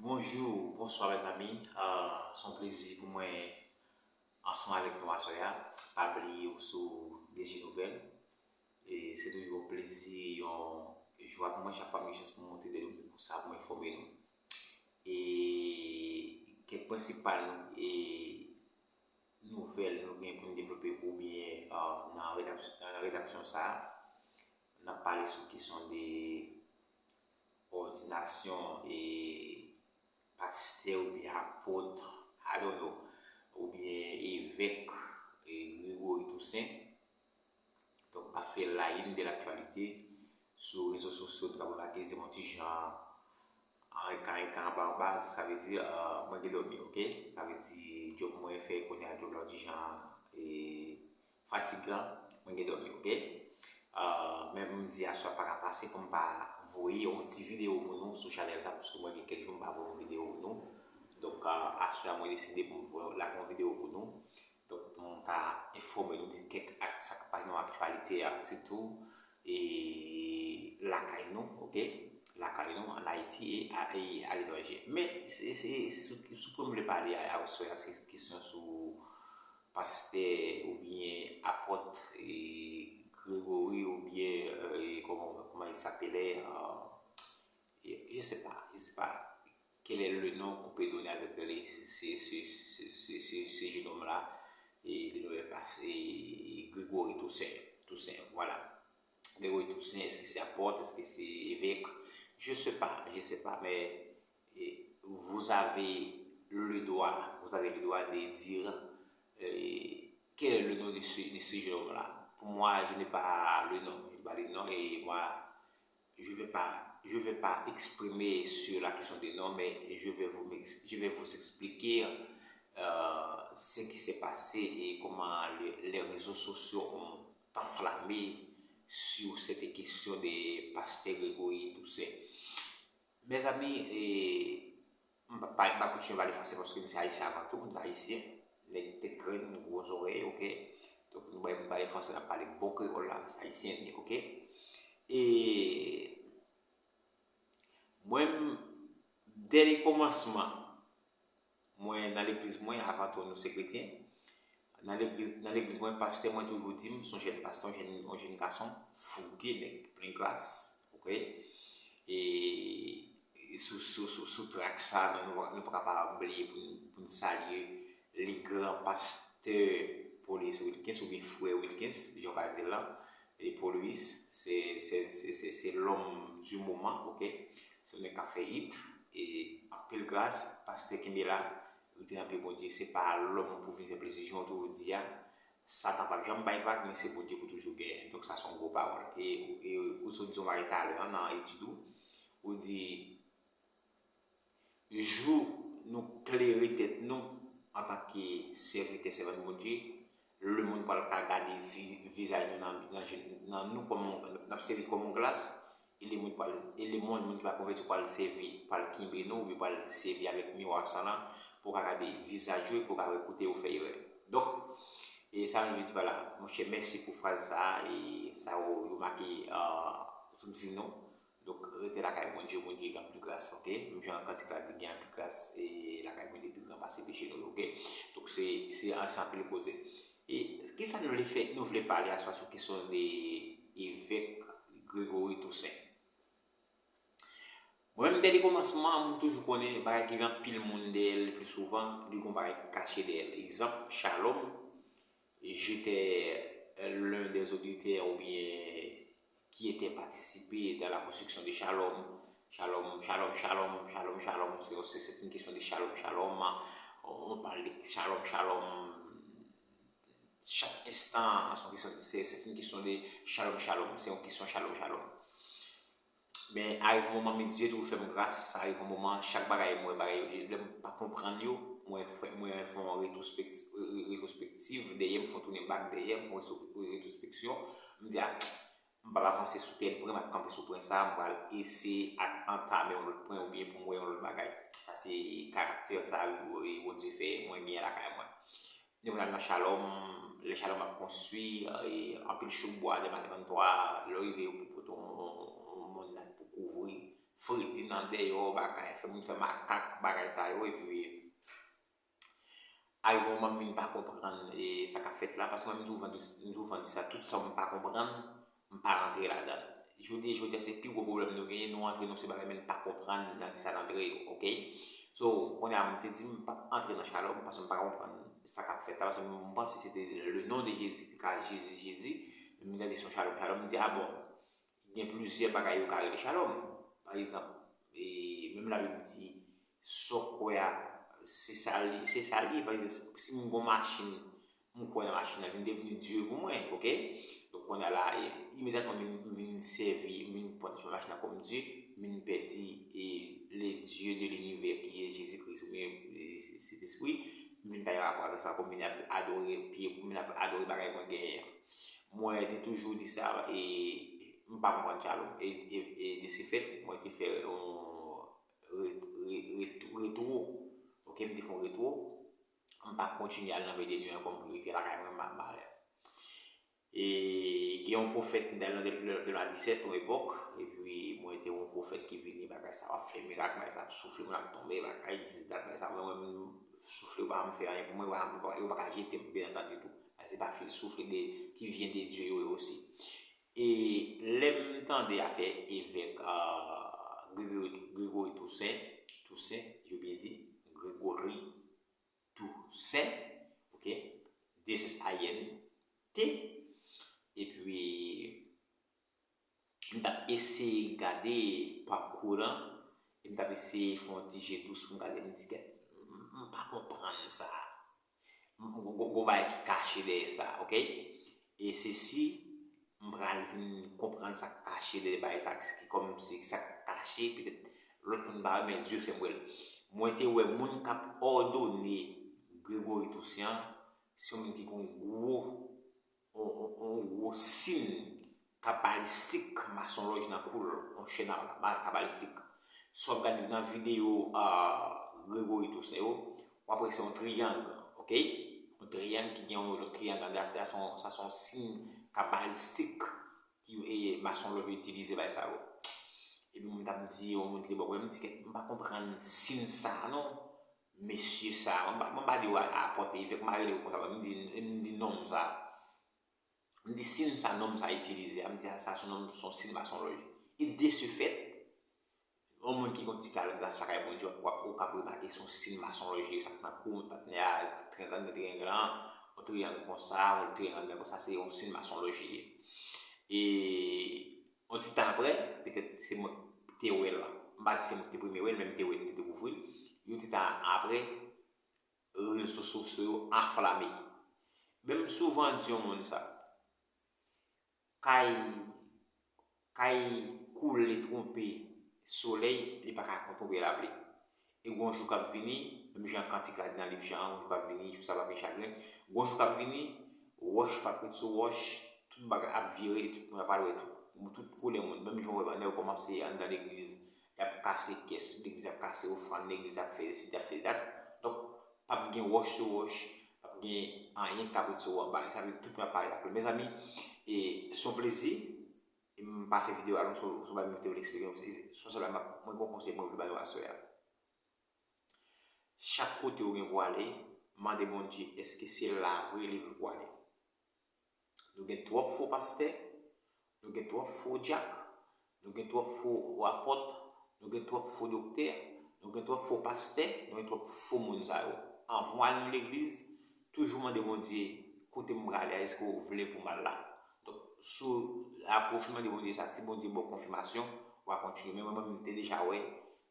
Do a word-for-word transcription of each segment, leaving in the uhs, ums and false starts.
Bonjou, bonswa mezanmi. Ah, se yon plezi pou mwen ansanm avèk nou aswè a. Pa bliye w sou D J Nouvèl. E se toujou yon plezi, yon jwa pou mwen chak fwa m gen chans pou m monte de nou pou sa, pou m enfòme nou. E kèk prensipal e nouvèl nou gen pou n devlope oubyen ah, nan redaksyon, nan redaksyon sa a, n ap pale sou kesyon de òdinasyon e pastè oubyen apot, I don't know, oubyen evèk e Gregory Toussaint. Donk, k ap fè la une de l'actualité sou rezo sosyo, nou ka remake se yon ti jan an rekan rekan anba anba, sa vle di ah, mwen gen dòmi, oke? Sa vle di djòb mwen fè kounye a djòb la yon ti jan e fatigan, mwen gen dòmi, oke? Ah, men m di aswè pa ka pase pou m pa voye yon ti videyo pou nou sou chanèl sa, paske mwen gen kèk jou m pa voye yon videyo pou nou. Donk, ah, aswè a mwen deside pou m voye lage yon videyo pou nou. Donk, pou m ka enfòme nou de kèk ak sa k ap pase nan aktyalite a, sitou e lakay nou, oke? Lakay nou, ann Ayiti e a, e aletranje. Men, se, se, sou, sou pwen m vle pale a, aswè a, se kesyon sou pastè oubyen apot e Gregory oubyen e kòman, kòman il s'appelait, euh, je sais pas, je sais pas quel est le nom qu'on peut donner avec les, ce, ce, ce, ce, ce, ce jeune homme-là. Et le nom est passé, Gregory Toussaint, Toussaint, voilà. Gregory Toussaint, est-ce que c'est apôtre, est-ce que c'est évêque? Je sais pas, je sais pas, mais et vous avez le droit, vous avez le droit de dire euh, quel est le nom de ce, de ce jeune homme-là. Pour moi, je n'ai pas le nom, je n'ai pas le nom et moi, je vais pas, je vais pas exprimer sur la question des noms, mais je vais vous, je vais vous expliquer euh, ce qui s'est passé et comment les, les réseaux sociaux ont enflammé sur cette question de pasteur Gregory Toussaint. Mezanmi, e, m pa, pa, m pa kontinye pale franse paske m se ayisyen avan tou, m se ayisyen. Nèg tèt grenn, gwo zòrèy, oke? Donk, nou bay moun pale franse, n ap pale bon kreyòl la, se ayisyen n ye, oke? E mwen, m, dèyè kòmansman, mwen, nan legliz mwen, avan tou, nou se kretyen. Nan legliz, nan legliz mwen, pastè mwen toujou di m, se yon jèn pastè, yon jèn, yon jèn gason, fouge, nèg plen gras, oke? E, e sou, sou, sou, sou trak sa, nou, nou, nou pa ka pa bliye pou n, pou n salye le gran pastè Paulus Wilkins, oubyen frè Wilkins, jan w ka di l lan. E Paulus, se, se, se, se, se l'homme du moment, oke? Se yon nèg k ap fè hit, e anpil gras, pastè kenbe la, rete nan pye Bondye, se pa lòm pou vin fè plezi, jan w toujou di a, Satan p ap janm bay vag, men se Bondye pou toujou genyen. Donk sa se yon gwo pawòl. E, e ou sot di yon bagay talè an nan etid ou, ou di, jou nou klere tèt nou antanke sèvitè, sèvant Bondye, lemonn pral ka gade vi, vizaj nou nan, nan, nan nou kòm yon, n ap sèvi kòm yon glas, e lemonn pral, e lemonn, moun ki pa konvèti pral sèvi, pral kenbe nou, oubyen pral sèvi avèk miwa sa lan, pou w ka gade vizaj yo, e pou w ka wè kote yo fè erè. Donk, e sa m vle di pa la, monchè, mèsi pou fraz sa a, e sa yo, yo make ah, tout vi nou. Donk, rete lakay Bondye, Bondye gen anpil gras, oke? Menm jan kantik la di gen anpil gras, e lakay Bondye pi gran pase peche nou yo, oke? Donk, se, se, se anpil koze. E kisa nou vle fè, nou vle pale aswè sou kesyon de evèk Gregory Toussaint? Mwen menm, dèyè kòmansman, mwen toujou konnen bagay ki gen anpil moun dèyè l, le pli souvan, li gon bagay ki kache dèyè l. Egzanp, Shalom, j'étais l'un des auditeurs oubyen qui était participé dans la construction de Shalom. Shalom, shalom, shalom, shalom, shalom. C'est, c'est, c'est une question de shalom, shalom. On parle de shalom, shalom. Chaque instant, c'est une question, c'est, c'est une question de shalom, shalom. C'est une question shalom, shalom. Men, arive yon moman, men Dye toujou fè m gras, arive yon moman, chak bagay mwen, bagay yo, lè m pa konprann yo, mwen fè, mwen fè yon retrospekti-, re-, re-, retrospektiv dèyè, m fè yon tounen bak dèyè, m fè yon retro-, retwospeksyon, m di, a, m p ap avanse sou tèl pwen, m ap kanpe sou pwen sa a, m pral eseye ak antame yon lòt pwen oubyen pou m wè yon lòt bagay. Sa se karaktè sa a, e, Bondye fè mwen genyen lakay mwen. Nou vin al nan Shalom, lè Shalom ap konstwi, e, anpil chouk bwa, de maten trannntwa, lè w rive, yo pou pote yon, yon, yon mòn nat pou kouvri, fredi nan dèyè, bagay, fè moun fè makak, bagay sa yo, epi arive yon moman m vin pa konprann e sa k ap fèt la, paske mwen m souvan di, m souvan di sa, tout sa m pa konprann, m pa rantre ladan l. Jodi, jodi a se pi gwo pwoblèm nou genyen, nou antre nan se bagay men n pa konprann nan ki sa n antre yo, oke? So, kounye a m te di m p ap antre nan shalom, paske m pa konprann sa k ap fèt la, paske m panse se te le nom de Jésus ki ka Jezi, Jezi, men m tande se yon shalom, shalom, m di, a bon, gen plizyè bagay yo ka rele shalom. Pa egzanp, e, menm Labib di, sa w kwè a, se sa li, se sa li ye. Pa egzanp, si m gon machin, m kwè nan machin nan, vin devni Dye pou mwen, oke? Donk, kounye a la, e, imedyatman, m vin, m vin sèvi, m vin pran machin nan kòm Dye, m vin pèdi, e, le Dieu de l'univers ki ye Jezi Kris, oubyen, e, Sentespri, m vin pa gen rapò avèk sa, kòm m vin ap adore pye, m vin ap adore bagay mwen genyen an. Mwen te toujou di sa, e m pa konprann shalom. E, e, e de se fèt, mwen te fè yon re-, re-, re-, retwo. Oke, m te fè yon retwo. M pa kontinye al nan Vèdenye an kòm priyorite lakay mwen, m, m ale. E gen yon pwofèt, m t al nan de, de, de la disèt yon epòk, epi mwen te yon pwofèt ki vini, bagay sa ap fè mirak, bagay sa ap soufle, moun ap tonbe, bagay dis dat, bagay sa, mwen, mwen, soufle yo pa janm fè anyen pou mwen, yo pa, yo pa ka jete m, byen antandi tou. Se pa fi-, soufle de, ki vyen de Dye yo ye osi. E lè m tande afè evèk, ah, Gregory, Gregory Toussaint, Toussaint, je bien di, Gregory Toussaint, oke, D S S I N T, epi m t ap eseye gade pakou lan, e m t ap eseye fè yon ti je dous pou m gade, m di, "Gad, m, m pa konprann sa." M, m, gon, gon bagay ki kache dèyè sa, oke? E se si m pral vin konprann sa k kache dèyè bagay sa, ki kòm se sa k kache, petèt lòt moun pa wè, men Dye fè m wè l. Mwen te wè moun k ap òdone Gregory Toussaint an, se yon moun ki gen yon gwo, yon, yon, yon gwo siy kabalistik, masonlòj nan kou l, yon chèn a, ma-, kabalistik. Si w ap gade nan videyo, ah, Gregory Toussaint yo, w ap wè se yon triyang, oke? Yon triyang ki gen yon lòt triyang anndan, sa se yon, sa se yon siy kabalistik ki, e, masonlòj yo itilize bay sa yo. Epi mwen t ap di yon moun ki te bò kote m, m di, "Kèt, m pa konprann siy sa non, mesye sa." Mwen pa, mwen pa di yo apòt evèk, m pa rele yo konsa, men m di, m di nonm sa. M di siy sa nonm sa itilize a, m di, "A, sa se yon nonm, se yon siy masonlòj." E de se fèt, yon moun ki gen yon ti kal gras lakay Bondye, w ap, w ap, ou kab remake se yon siy masonlòj li ye, sa k nan kou, patnè a, triyang anndan, triyang lan, yon triyang konsa, yon triyang anndan konsa, se yon siy masonlòj li ye. E yon ti tan apre, petèt se mwen ki te wè l, m pa di se mwen ki te premye wè l, men m te wè l, m te dekouvri l. Yon ti tan apre, rezo sosyo yo anflame. Men m souvan di yon moun sa, kay, kay koule twonpe solèy, li pa ka twonpe lapli. E gon jou k ap vini, menm jan kantik la di nan liv Jan an, gon jou k ap vini, jou sa p ap gen chagren. Gon jou k ap vini, wòch p ap ret sou wòch, tout bagay ap vire, e tout moun ap pral wè tout, tout koulè moun. Menm jan w wè nèg yo kòmanse anndan legliz, y ap kase kès, tout legliz ap kase, ofrann legliz ap fè, y ap fè dat. Donk, p ap gen wòch sou wòch, p ap gen anyen k ap ret sou wòch, bagay sa vle di tout moun ap parèt ak lòt. Mezanmi, e, se yon plezi, e m pa fè videyo a long, se yon, se yon bagay mwen te vle eksplike nou, se, se yon sèl bagay m ap, mwen gen yon konsèy mwen vle ba nou aswè a. Chak kote ou gen pou ale, mande Bondye, èske se la vre li vle pou ale? Nou gen twòp fo pastè, nou gen twòp fo dyak, nou gen twòp fo apòt, nou gen twòp fo doktè, nou gen twòp fo pastè, nou gen twòp fo moun sa yo. Anvan w al nan legliz, toujou mande Bondye, kote m prale a, èske w vle pou m al la? Donk, si w ap konfime, mande Bondye sa, si Bondye ba w konfimasyon, w a kontinye. Men mwen menm, m te deja wè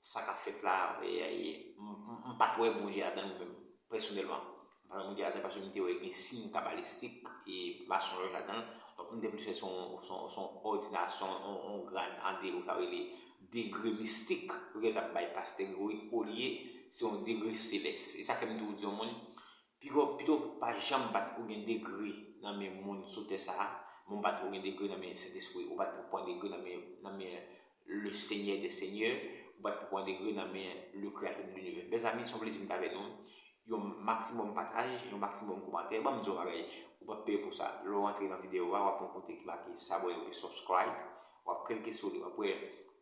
sa k ap fèt la, e, e, m, m, m pa t wè Bondye ladan l mwen menm, pèsonèlman. M pa t wè Bondye ladan l paske m te wè gen siy kabalistik e masonlòj ladan l. Donk, m te plis wè se yon, se yon, se yon òdinasyon, yon, yon grad ande, ou sa rele degre mistik, yo gentan bay pastè Gregory, olye se yon degre selès. E sa fè m toujou di yon moun, pito, pito pa janm bat ou gen degre nan men moun sou tè sa a, men w bat ou gen degre nan men Sentespri, ou bat ou pran degre nan men, nan men le Seigneur des Seigneurs, ou bat pou pran degre nan men le Créateur de l'univers. Mezanmi, se yon plezi m t avè nou. Yon maksimòm pataj, yon maksimòm kòmantè. Ban m di w yon bagay, ou p ap peye pou sa. Lè w antre nan videyo a, w ap wè yon kote ki make s'abonner oubyen subscribe. W ap klike sou li, w ap wè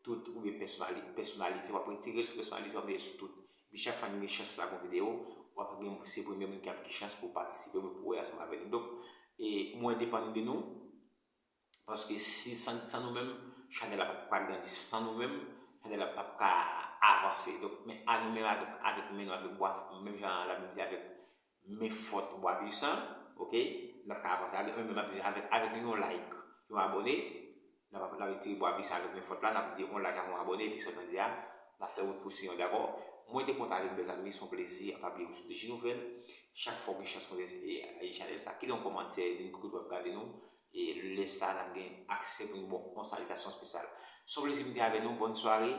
tout oubyen pèsonali pèsonalize, w ap retire l sou pèsonalize, w ap mete l sou tout. Epi chak fwa nou gen chans lage yon videyo, w ap gen, se premye moun ki ap gen chans pou patisipe oubyen pou wè ansanm avè nou. Donk, e mwen depann de nou, paske si san, san nou menm, chanèl la p ap ka grandi. San nou menm, chanèl la p ap ka avanse. Donk, men a nou menm avèk, avèk men nou, avèk bwa, menm jan Labib di, avèk men fòt bwa pwisan, oke? N ap ka avanse avèk men, men m ap di avèk, avèk yon like, yon abòne, n ap, n ap retire bwa pwisan avèk men fòt la, n ap di yon like ak yon abòne, epi sòtan di a, n ap fè wout pou Siyon, dakò? Mwen te kontan avèk mezanmi, se yon plezi, pa bliye w sou D J Nouvèl. Chak fwa w gen chans konekte e chanèl sa, kite yon kòmantè, di m ki kote w ap gade nou, e lè sa a, n ap gen aksè pou nou ba w yon salitasyon espesyal. Se yon plezi m te avèk nou, bòn sware,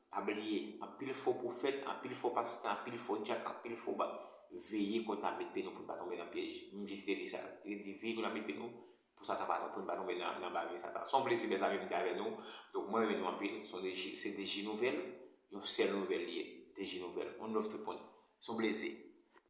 pa bliye, anpil fo pwofèt, anpil fo pastè, anpil fo dyak, anpil fo ba-, veye kote n ap met pye nou pou n pa tonbe nan pyèj. M jis te di sa. Li di, veye kote n ap met pye nou pou Satan pa, pou n pa tonbe nan, nan baren Satan. Se yon plezi, mezanmi, m te avèk nou. Donk, mwen renmen nou anpil. Se yon D J, se D J Nouvèl, yon sèl nouvèl li ye. D J Nouvèl. One love tout moun. Se yon plezi.